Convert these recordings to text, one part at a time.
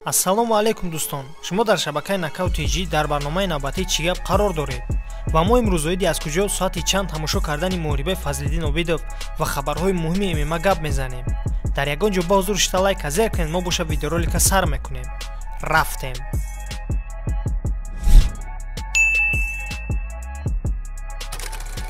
Ассалому алайкум дӯстон. Шумо дар шабакаи Нокаут ТЖ дар барномаи навбатии «Чӣ гап» қарор доред. Ва мо имрӯз оиди аз куҷо соати чанд тамошо кардани муҳорибаи Фазлиддин Обидов ва хабарҳои муҳими ММА гап мезанем. Дар ягон ҷо ба ҳузур шита лайка зер кунед, мо боша видеоролика сар мекунем. Рафтем.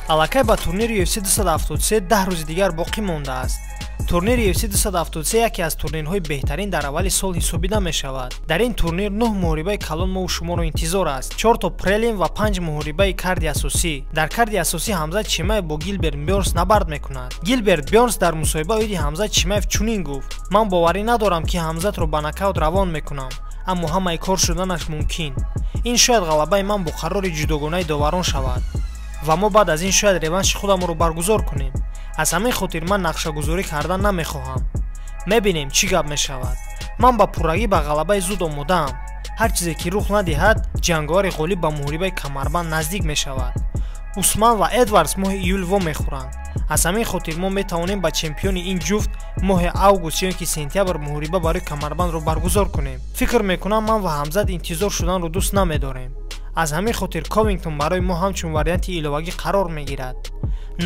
Аллакай ба турнири UFC 273 10 рӯзи дигар боқӣ мондааст. Турнири UFC 273 яке аз турнирҳои беҳтарин дар аввали сол ҳисобида мешавад. Дар ин турнир 9 муҳорибаи калон мову шуморо интизор аст. 4 то прелим ва 5 муҳорибаи карди асосӣ. Дар карди асосӣ Ҳамзат Чимаев бо Гилберт Бёрнс набард мекунад. Гилберт Бёрнс дар мусоҳиба оиди Ҳамзат Чимаев чунин гуфт: «Ман боварӣ надорам, ки Ҳамзатро ба нокаут равон мекунам, аммо ҳамаи кор шуданаш мумкин. Ин шояд ғалабаи ман бо қарори ҷудогонаи доварон шавад ва мо баъд аз ин шояд реванши худамонро баргузор кунем. Аз ҳамин хотир ман нақшагузорӣ кардан намехоҳам. Мебинем чӣ гап мешавад. Ман ба пуррагӣ ба ғалабаи зуд омодаам. Ҳар чизе ки рух надиҳад, ҷанговари ғолиб ба муҳорибаи камарбанд наздик мешавад. Усман ва Эдвардс моҳи июл вомехӯранд. Аз ҳамин хотир мо метавонем ба чемпиони ин ҷуфт моҳи август ё ки сентябр муҳориба барои камарбандро баргузор кунем. Фикр мекунам, ман ва Ҳамзат интизор шуданро дӯст намедорем. Аз ҳамин хотир Ковингтон барои мо ҳамчун варианти иловагӣ қарор мегирад.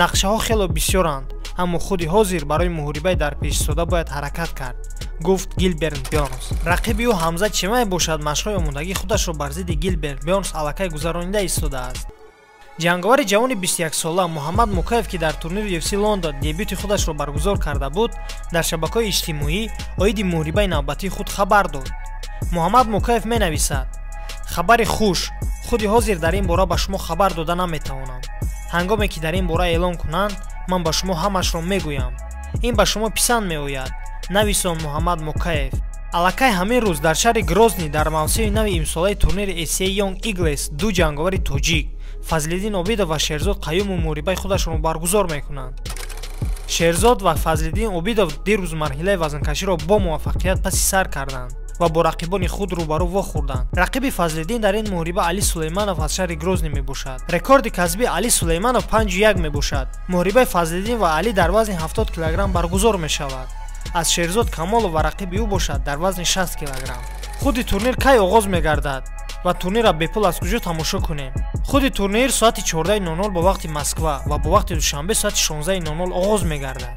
Нақшаҳо хело бисёранд, аммо худи ҳозир барои муҳорибаи дар пешистода бояд ҳаракат кард», гуфт Гилберт Бёрнс. Рақиби ӯ Ҳамзат Чимаев бошад, машқҳои омодагии худашро бар зидди Гилберт Бёрнс аллакай гузаронида истодааст. Ҷанговари ҷавони 21-сола Муҳаммад Мукаев, ки дар турнири UFC Лондон дебюти худашро баргузор карда буд, дар шабакаҳои иҷтимоӣ оиди муҳорибаи навбатии худ хабар дод. Муҳаммад Мукаев менависад: «Хабари хуш, худи ҳозир дар ин бора ба шумо хабар дода наметавонам. Ҳангоме ки дар ин бора эълон кунанд, ман ба шумо ҳамашро мегӯям. Ин ба шумо писанд меояд», нависон Муҳаммад Мукаев. Аллакай ҳамин рӯз дар шаҳри Грозний дар мавсими нави имсолаи турнири ACA Young Eagles ду ҷанговари тоҷик Фазлиддин Обидов ва Шерзод Қаюмов муҳорибаи худашонро баргузор мекунанд. Шерзод ва Фазлиддин Обидов дирӯз марҳилаи вазнкаширо бо муваффақият паси сар карданд ва бо рақибони худ рӯбарӯ вохӯрданд. Рақиби Фазлиддин дар ин муҳориба Али Сулейманов аз шаҳри Грозний мебошад. Рекорди касбии Али Сулейманов 5-1 мебошад. Муҳорибаи Фазлиддин ва Али дар вазни 70 килограмм баргузор мешавад. Аз Шерзод Камолов ва рақиби ӯ бошад дар вазни 60 килограмм. Худи турнир кай оғоз мегардад ва турнирро бепул аз куҷо тамошо кунем? Худи турнир соати 14:00 бо вақти Москва ва бо вақти Душанбе соати 16:00 оғоз мегардад.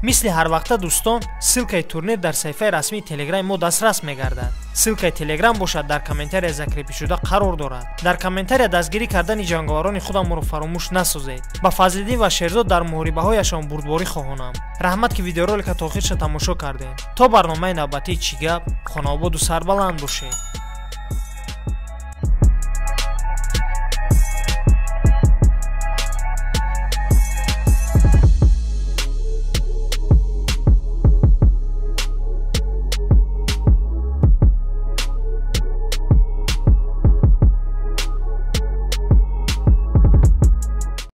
Мисли ҳар вақта дӯстон, ссылкаи турнир дар саҳифаи расмии телеграми мо дастрас мегардад. Ссылкаи телеграм бошад дар комментария закрепишуда қарор дорад. Дар комментария дастгирӣ кардани ҷанговарони худамонро фаромӯш насозед. Ба Фазлиддин ва Шерзод дар муҳорибаҳояшон бурдборӣ хоҳонам. Раҳмат, ки видеоролика то охирша тамошо кардем. То барномаи навбатии «Чӣ гап», хонаободу сарбаланд бошед.